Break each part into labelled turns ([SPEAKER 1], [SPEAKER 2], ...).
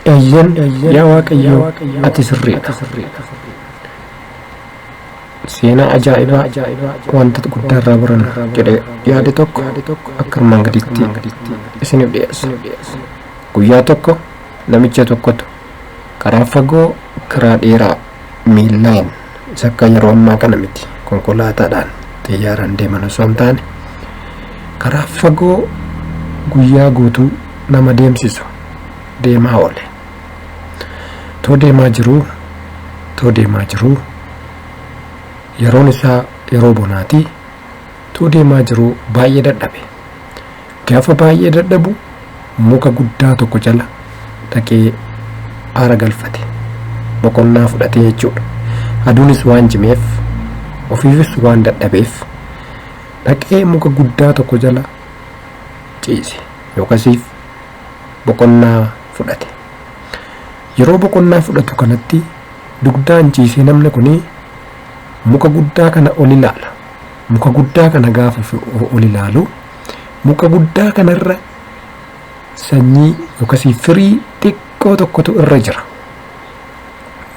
[SPEAKER 1] Eeyyen, yaa Waaqayyoo, ati sirriidha. Seenaa ajaa'ibaa wanta guddaa irraa barannu jedhe yaade tokko akka armaan gaditti isiniif dhiyeessa. Guyyaa tokko namicha tokkotu karaa fagoo, karaa dheeraa miillaan, isa akka yeroo ammaa kana miti, konkolaataadhaan xiyyaaraan deeman osoo hin taane, karaa fagoo guyyaa guutuu nama deemsisu deemaa oole. Too deemaa jiruu, too deemaa jiruu, yeroon isaa yeroo bonaatii, too deemaa jiruu baay'ee dadhabe. Gaafa baay'ee dadhabu muka guddaa tokko jala dhaqee aara galfate. Boqonnaa fudhate jechuudha. Aduunis waan cimeef, ofiifis waan dadhabeef, dhaqee muka guddaa tokko jala ciise yookasiif boqonnaa fudhate. Yeroo boqonnaa fudhatu kanatti dugdaan ciisee namni kun muka guddaa kana ol ilaala. Muka guddaa kana gaafa ol ilaalu muka guddaa kanarra sanyii yookaas firii xiqqoo tokkotu irra jira.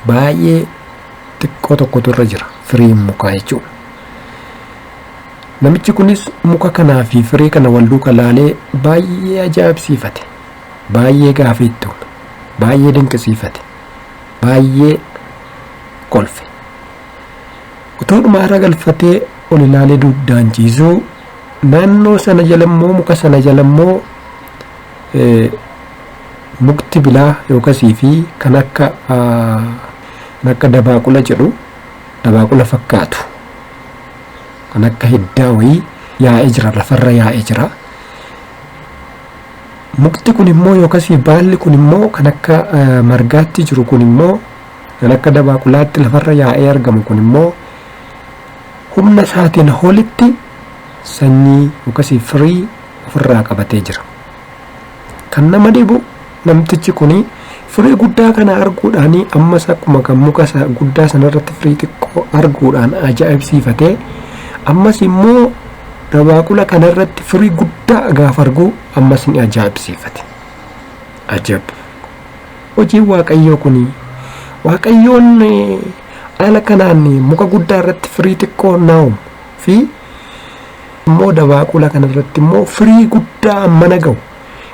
[SPEAKER 1] Baay'ee xiqqoo tokkotu irra jira firiin mukaa jechuudha. Namichi kunis muka kanaa fi firii kana wal duuka laalee baay'ee ajaa'ibsiifate. Baay'ee gaafii itti uume. Baay'ee dinqisiifate. Baay'ee kolfe. Utuudhuma aara galfatee ol ilaalee dugdaan ciisuu, naannoo sana jala immoo, muka sana jala immoo, mukti bilaa yookasii fi kan akka dabaaqula jedhu, dabaaqula fakkaatu, kan akka hiddaa wayii yaa'ee jira, lafarra yaa'ee jira. Mukti kun immoo yookasii baalli kun immoo kan akka margaatti jiru kun immoo, kan akka dabaaqulaatti lafarra yaa'ee argamu kun immoo, humna isaatiin olitti sanyii yookasii firii ofirraa qabatee jira. Kan nama dhibu namtichi kun firii guddaa kana arguudhaan, ammas akkuma kan muka guddaa sanarratti firii xiqqoo arguudhaan ajaa'ibsiifatee, ammas immoo dabaaqula kanarratti firii guddaa gaafa argu ammas ni ajaa'ibsiifate. Ajab! Hojiin Waaqayyoo kun, Waaqayyoon haala kanaan muka guddaa irratti firii xiqqoo naa'u fi immoo dabaaqula kanarratti immoo firii guddaa mana ga'u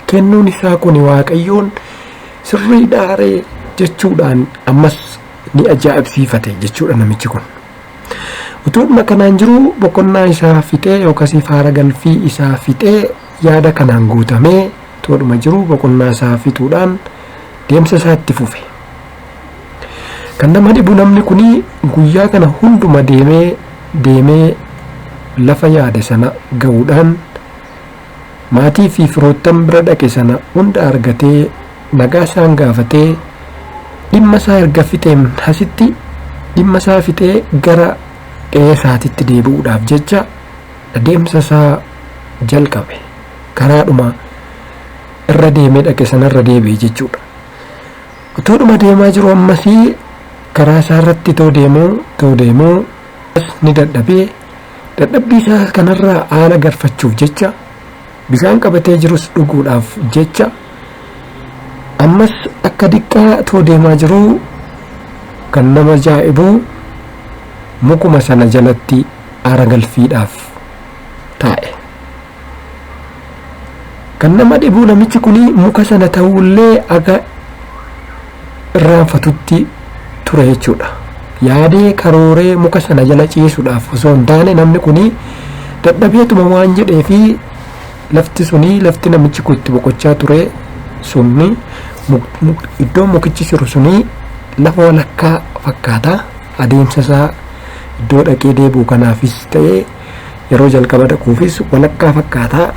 [SPEAKER 1] kennuun isaa kun Waaqayyoon sirrii dhaaree jechuudhaan ammas ni ajaa'ibsiifate jechuudha namichi kun. Utuudhuma kanaan jiru, boqonnaa isaa fixee yookaas faara galfii isaa fixee, yaada kanaan guutamee utuudhuma jiru, boqonnaa isaa fixuudhaan deemsa isaatti fufe. Kan nama dhibu namni kun guyyaa kana hunduma deemee deemee lafa yaade sana ga'uudhaan, maatii fi firoottan bira dhaqe sana hunda argatee, nagaa isaan gaafatee, dhimma isaa erga fixeen asitti dhimma isaa fixee gara qe'ee isaatitti deebi'uudhaaf jecha adeemsa isaa jalqabe. Karaadhuma irra deemee dhaqe sanarra deebi'e jechuudha. Utuudhuma deemaa jiru ammasii karaa isaa irratti too deemuu too deemuu ni dadhabee, dadhabbii isaa kanarraa haala galfachuuf jecha, bishaan qabatee jirus dhuguudhaaf jecha, ammas akka diqqaa too deemaa jiruu kan nama ajaa'ibu mukuma sana jalatti aara galfiidhaaf taa'e. Kan nama dhibu namichi kun muka sana ta'ullee aga irraanfatutti ture jechuudha. Yaadee karooree muka sana jala ciisuudhaaf osoo hin taane, namni kun dadhabeetuma waan jedhee fi lafti suni, lafti namichi kun itti boqochaa ture sunni, iddoon mukichi jiru suni lafa walakkaa fakkaata. Adeemsa isaa iddoo dhaqee deebi'u kanaafis ta'ee yeroo jalqaba dhaquufis walakkaa fakkaata.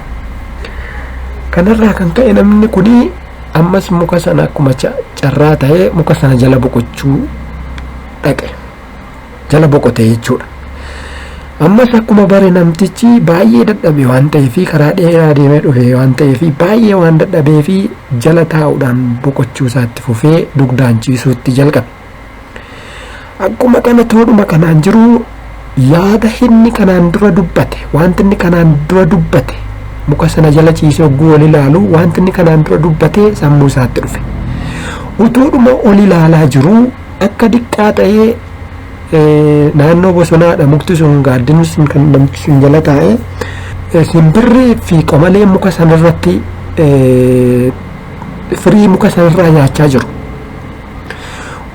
[SPEAKER 1] Kanarraa kan ka'e namni kun ammas muka sana akkuma carraa ta'ee muka sana jala boqochuu dhaqe, jala boqote jechuudha. Ammas akkuma bare namtichi baay'ee dadhabe waan ta'eef, karaa dheeraa deemee dhufe waan ta'eef, baay'ee waan dadhabee fi jala taa'uudhaan boqochuu isaatti fufee dugdaan ciisuutti jalqabe. Akkuma kana toodhuma kanaan jiru yaada inni kanaan dura dubbate, wanti inni kanaan dura dubbate, muka sana jala ciisee hogguu wal ilaalu wanti inni kanaan dura dubbate sammuu isaatti dhufe. Utuudhuma ol ilaalaa jiruu akka diqqaa ta'ee naannoo bosonaadha mukti sun, gaaddinni sun kan namtichi sun jala taa'e, simbirrii fi qamaleen muka sanarratti firii muka sanarraa nyaachaa jiru.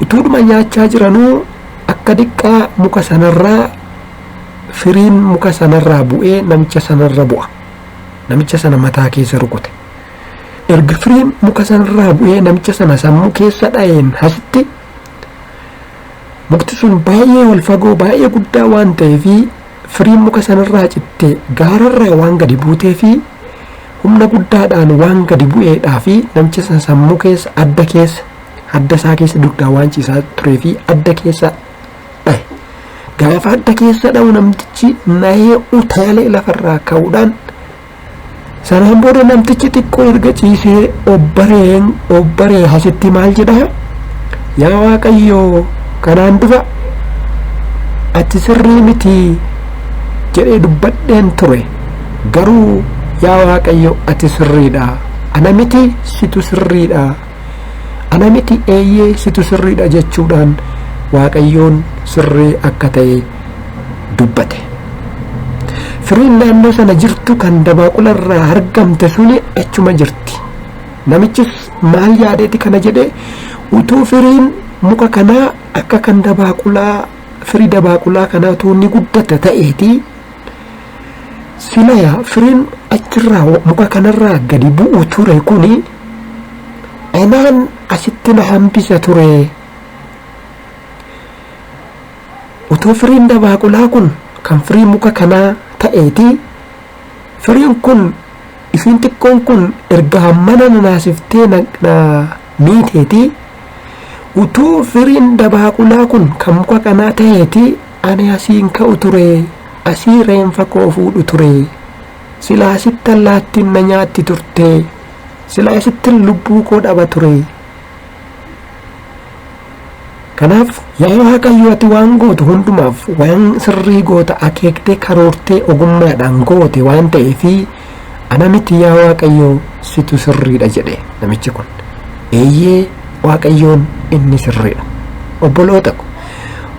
[SPEAKER 1] Utuudhuma nyaachaa jiranuu akka diqqaa muka sanarraa firiin muka sanarraa bu'ee namicha sanarra bu'a. Namicha sana mataa keessa rukute. Erga firiin muka sanarraa bu'ee namicha sana sammuu keessa dha'een asitti, mukti sun baay'ee ol fagoo, baay'ee guddaa waan ta'eefi, firiin muka sanarraa cittee gaararraa waan gadi buutee fi humna guddaadhaan waan gadi bu'eedhaa fi namicha sana sammuu keessa, adda keessa, adda isaa keessa dugdaa waan ciisaa turee fi adda keessa dhahe. Gaafa adda keessa dha'u namtichi nahee utaalee lafarraa ka'uudhaan, sanaan booda namtichi xiqqoo erga ciisee obbareen obbaree asitti maal jedhaa? "Yaa Waaqayyoo, kanaan dura ati sirrii miti jedhee dubbadheen ture, garuu yaa Waaqayyo, ati sirriidha. Ana miti, situ sirriidha. Ana miti, eeyyee, situ sirriidha" jechuudhaan Waaqayyoon sirrii akka ta'e dubbate. Firiin naannoo sana jirtu kan dabaaqula irraa argamte suni achuma jirti. Namichis maal yaadeeti kana jedhe? Utuu firiin muka kanaa akka kan dabaaqulaa, firii dabaaqulaa kanaa utuu inni guddata ta'eeti, silaya firiin achirraa muka kanarraa gadi bu'u ture kuni anaan asitti na hambisa ture. Utuu firiin dabaaqulaa kun kan firii muka kanaa ta'eeti, firiin kun ishiin xiqqoon kun erga hammana na naasiftee na miiteeti, utuu firiin dabaaqulaa kun kan muka kanaa ta'eeti, ani asiin ka'u ture, asii reenfa koo fuudhu ture, silaa asitti allaattiin na nyaatti turte, silaa asittin lubbuu koo dhaba ture. Kanaaf yaa Waaqayyo, ati waan gootu hundumaaf waan sirrii goota, akeektee karoortee ogummaadhaan goote waan ta'eefi, ana miti, yaa Waaqayyo, situ sirriidha jedhe namichi kun. Eeyyee, Waaqayyoon inni sirriidha. Obboloota ko,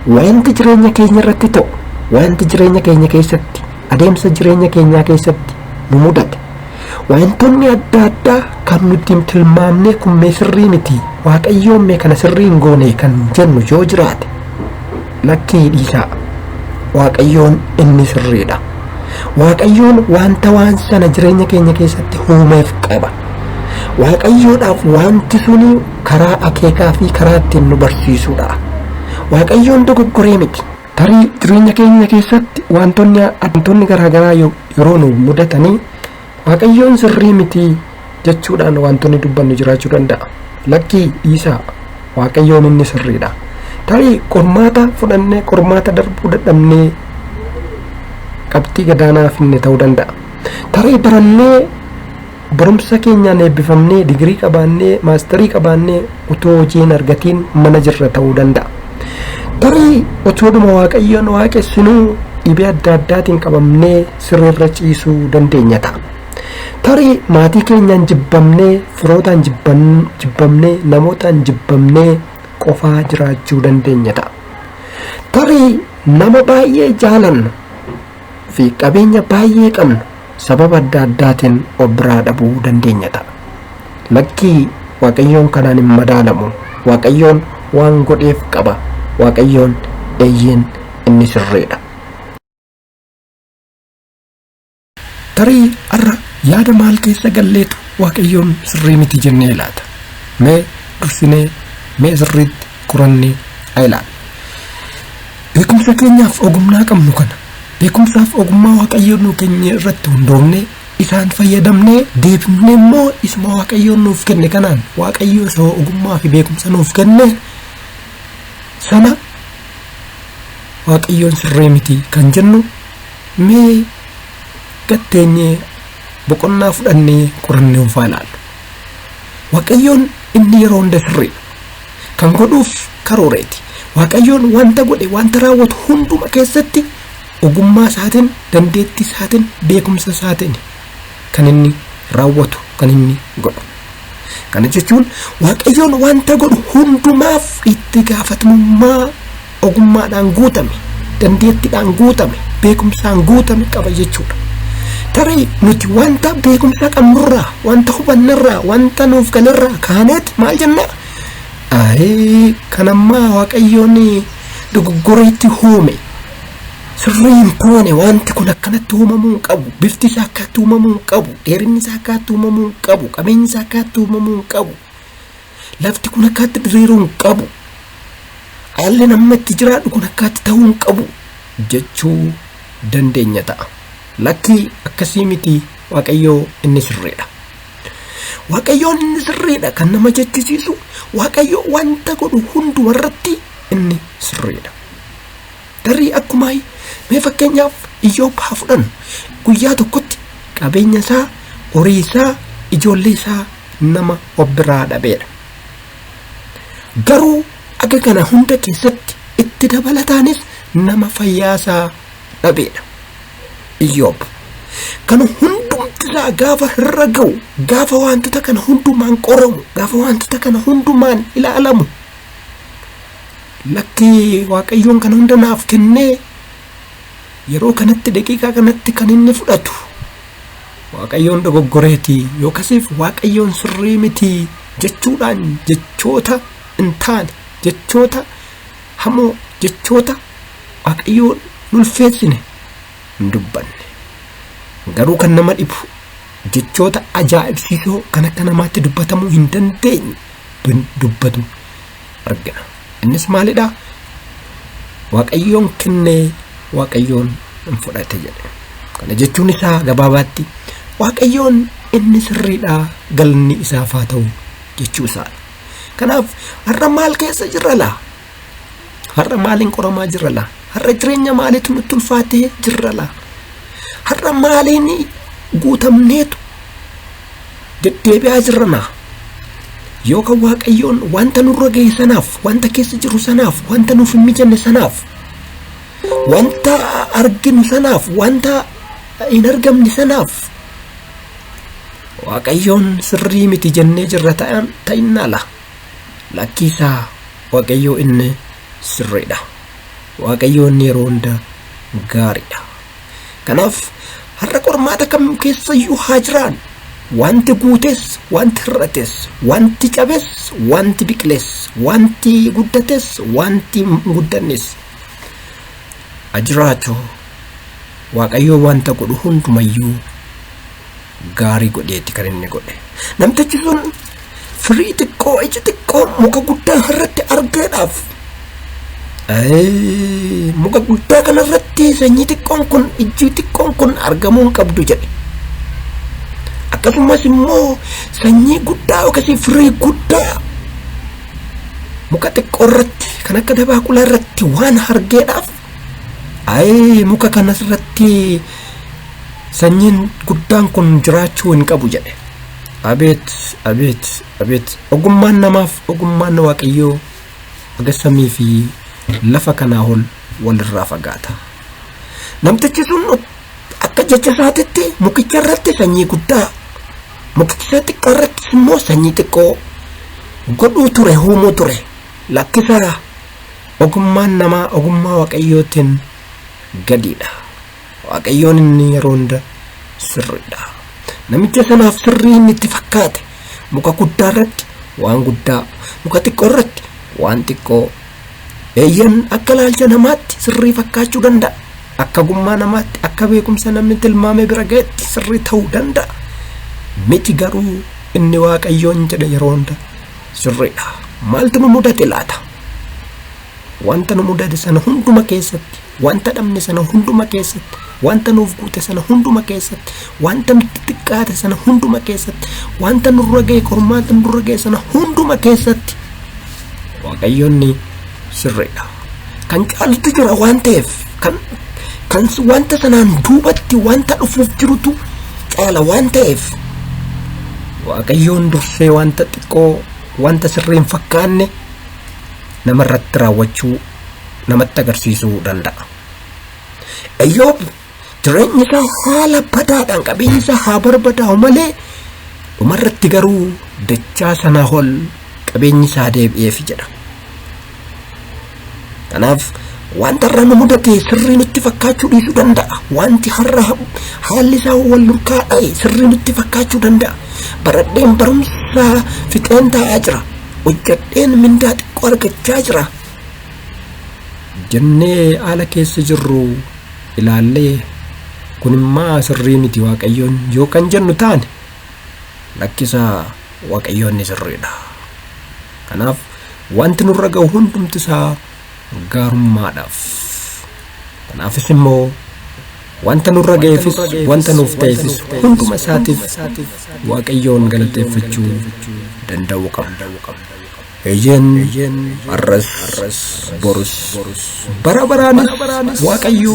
[SPEAKER 1] wanti jireenya keenya irratti ta'u, wanti jireenya keenya keessatti, adeemsa jireenya keenyaa keessatti nu mudate, wantoonni adda addaa kan nuti tilmaamnee kun mee sirrii miti, Waaqayyoon mee kana sirrii hin goone kan jennu yoo jiraate, lakkii, dhiisaa. Waaqayyoon inni sirriidha. Waaqayyoon wanta waan sana jireenya keenya keessatti uumeef qaba. Waaqayyoodhaaf wanti suni karaa akeekaa fi karaa ittiin nu barsiisudha. Waaqayyoon dogoggoree miti. Tarii jireenya keenya keessatti wantoonni garaagaraa yeroo nu mudatanii Waaqayyoon sirrii miti jechuudhaan wantoonni dubbannu jiraachuu danda'a. Lakkii, dhiisaa. Waaqayyoon inni sirriidha. Tarii qormaata fudhannee qormaata darbuu dadhabnee qabxii gadaanaa finne ta'uu danda'a. Tarii barannee, barumsa keenyaan eebbifamnee, digirii qabaannee, maastarii qabaannee utuu hojii hin argatiin mana jirra ta'uu danda'a. Tarii otoodhuma Waaqayyoon waaqessinuu dhibee adda addaatiin qabamnee sirriirra ciisuu dandeenya ta'a. Tarii maatii keenyaan jibbamnee, firootaan jibbamnee, namootaan jibbamnee qofaa jiraachuu dandeenya ta'a. Tarii nama baay'ee jaalannu fi qabeenya baay'ee qabnu sababa adda addaatiin of biraa dhabuu dandeenya ta'a. Lakkii, Waaqayyoon kanaan hin madaalamu. Waaqayyoon waan godheef qaba. Waaqayyoon eeyyeen inni sirriidha. Tarii har'a yaada maal keessa galleetu Waaqayyoon sirrii miti jennee laata? Mee dursinee mee sirriitti qorannee haa ilaallu. Beekumsa keenyaaf ogummaa qabnu kana, beekumsaaf ogummaa Waaqayyoon nuu kenne irratti hundoofnee, isaan fayyadamnee, deebifnee immoo isuma Waaqayyoon nuuf kenne kanaan, Waaqayyo isa ogummaa fi beekumsa nuuf kenne sana, Waaqayyoon sirrii miti kan jennu mee gatteenyee boqonnaa fudhannee qorannee unfaa ilaallu. Waaqayyoon inni yeroo hunda sirriidha. Kan godhuuf karooreeti. Waaqayyoon wanta godhe, wanta raawwatu hunduma keessatti ogummaa isaatiin, dandeettii isaatiin, beekumsa isaatiin kan inni raawwatu, kan inni godhu. Kana jechuun Waaqayyoon wanta godhu hundumaaf itti gaafatamummaa ogummaadhaan guutame, dandeettiidhaan guutame, beekumsaan guutame qaba jechuudha. Tarii nuti wanta beekumsa qabnurraa, wanta hubannirraa, wanta nuuf galerraa kaaneet maal jenna? Ayii, kan ammaa Waaqayyoon dogoggoreetti uume, sirrii hin taane, wanti kun akkanatti uumamuu hin qabu, bifti isaa akkatti uumamuu hin qabu, dheerinni isaa akkatti uumamuu hin qabu, qabeenyi isaa akkatti uumamuu hin qabu, lafti kun akkatti diriiruu hin qabu, haalli nama itti jiraadhu kun akkatti ta'uu hin qabu jechuu dandeenya ta'a. Lakkii, akkasii miti. Waaqayyoo inni sirriidha. Waaqayyoon inni sirriidha kan nama jechisiisu, Waaqayyo wanta godhu hundumarratti inni sirriidha. Tarii akkuma mee fakkeenyaaf Iyyoob haa fudhannu. Guyyaa tokkotti qabeenya isaa, horii isaa, ijoollee isaa nama of biraa dhabeedha. Garuu akka kana hunda keessatti itti dabalataanis nama fayyaa isaa dhabeedha. Iyyoob. Kana hundumti isaa gaafa irra ga'u, gaafa wantoota kana hundumaan qoramu, gaafa wantoota kana hundumaan ilaalamu, lakkii, Waaqayyoon kana hunda naaf kennee yeroo kanatti, daqiiqaa kanatti kan inni fudhatu, Waaqayyoon dogoggoreeti yookasiif Waaqayyoon sirrii miti jechuudhaan jechoota hin taane, jechoota hamoo, jechoota Waaqayyoon ulfeessine hin dubbanne. Garuu kan nama dhibu, jechoota ajaa'ibsiisoo kan akka namaatti dubbatamuu hin dandeenye dubbatu argina. Innis maalidha? "Waaqayyoon kennee, Waaqayyoon hin fudhate" jedhe. Kana jechuun isaa gabaabaatti Waaqayyoon inni sirriidha, galanni isaaf haa ta'u jechuu isaadha. Kanaaf har'a maal keessa jirra laa? Har'a maaliin qoramaa jirra laa? Har'a jireenya maaliitu nutti ulfaatee jirra laa? Har'a maaliin guutamneetu deddeebi'aa jirra naa? Yookaan Waaqayyoon wanta nurra ga'e sanaaf, wanta keessa jiru sanaaf, wanta nuuf hin mijanne sanaaf, wanta arginu sanaaf, wanta hin argamne sanaaf Waaqayyoon sirrii miti jennee jirra ta'innaa la? Lakkiisaa, Waaqayyoo inni sirriidha. Waaqayyoo inni yeroo hunda gaariidha. Kanaaf har'a qormaata kam keessayyuu haa jiraan, wanti guutes, wanti hir'ates, wanti cabes, wanti biqiles, wanti guddates, wanti hin guddannes haa jiraatu, Waaqayyoo wanta godhu hundumayyuu gaarii godheeti kan inni godhe. Namtichi sun firii xiqqoo, iji xiqqoo muka guddaa irratti argeedhaaf, "Muka guddaa kanarratti sanyii xiqqoon kun, ijji xiqqoon kun argamuu hin qabdu" jedhe. Akkasumas immoo sanyii guddaa yookiis firii guddaa muka xiqqoo irratti kan akka dabaaqulaa irratti waan argeedhaaf, "Ayii, muka kanas irratti sanyiin guddaan kun jiraachuu hin qabu" jedhe. Abeet, abeet, abeet! Ogummaan namaaf ogummaan Waaqayyoo haga samii fi lafa kanaa ol walirraa fagaata. Namtichi sun akka jecha isaatitti mukicha irratti sanyii guddaa, mukicha xiqqaa irrattis immoo sanyii xiqqoo godhuu ture, uumuu ture. Lakkisaa, ogummaan namaa ogummaa Waaqayyootiin gadiidha. Waaqayyoon inni yeroo hunda sirriidha. Namicha sanaaf sirrii inni itti fakkaate muka guddaa irratti waan guddaa, muka xiqqoo irratti waan xiqqoo. Eeyyan, akka ilaalcha namaatti sirrii fakkaachuu danda'a. Akka ogummaa namaatti, akka beekumsa namni tilmaame bira ga'etti sirrii ta'uu danda'a. Miti, garuu inni Waaqayyoon jedhe yeroo hunda sirriidha. Maaltu nu mudate laata? Wanta nu mudate sana hunduma keessatti, wanta dhabne sana hunduma keessatti, wanta nuuf guute sana hunduma keessatti, wanta nutti xiqqaate sana hunduma keessatti, wanta nurra ga'e, qormaata nurra ga'e sana hunduma keessatti Waaqayyoonni sirriidha. Kan caalutu jira waan ta'eef, kan wanta sanaan duubatti wanta dhufuuf jirutu caala waan ta'eef, Waaqayyoon dursee wanta xiqqoo, wanta sirrii hin fakkaanne namarratti raawwachuu, namatti agarsiisuu danda'a. Iyyoob jireenyi isaa haala badaadhaan, qabeenyi isaa haa barbadaa'u malee, Dhumarratti garuu dachaa sanaa ol qabeenyi isaa deebi'eef jedha. Kanaaf wanta irra nu mudate sirrii nutti fakkaachuu dhiisuu danda'a. Wanti har'a haalli isaa wal nurkaa dha'e sirrii nutti fakkaachuu danda'a. Baradheen barumsa fixeen taa'aa jira. Hojjadheen mindaa xiqqoo argachaa jira. Jennee haala keessa jirru ilaallee kun immaa sirrii miti Waaqayyoon yoo kan jennu taane lakkisaa Waaqayyoon ni sirriidha. Kanaaf wanti nurra ga'u hundumti isaa gaarummaadhaaf. Kanaafis immoo wanta nurra ga'eefis wanta nuuf ta'eefis hunduma isaatiif Waaqayyoon galateeffachuu danda'uu qabna. Eeyyeen har'as borus bara baraanis Waaqayyo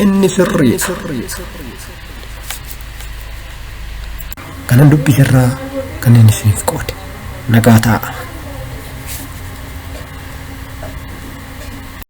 [SPEAKER 1] inni sirriidha. Kanan dubbise irraa kan inni isiniif qoode. Nagaa ta'a.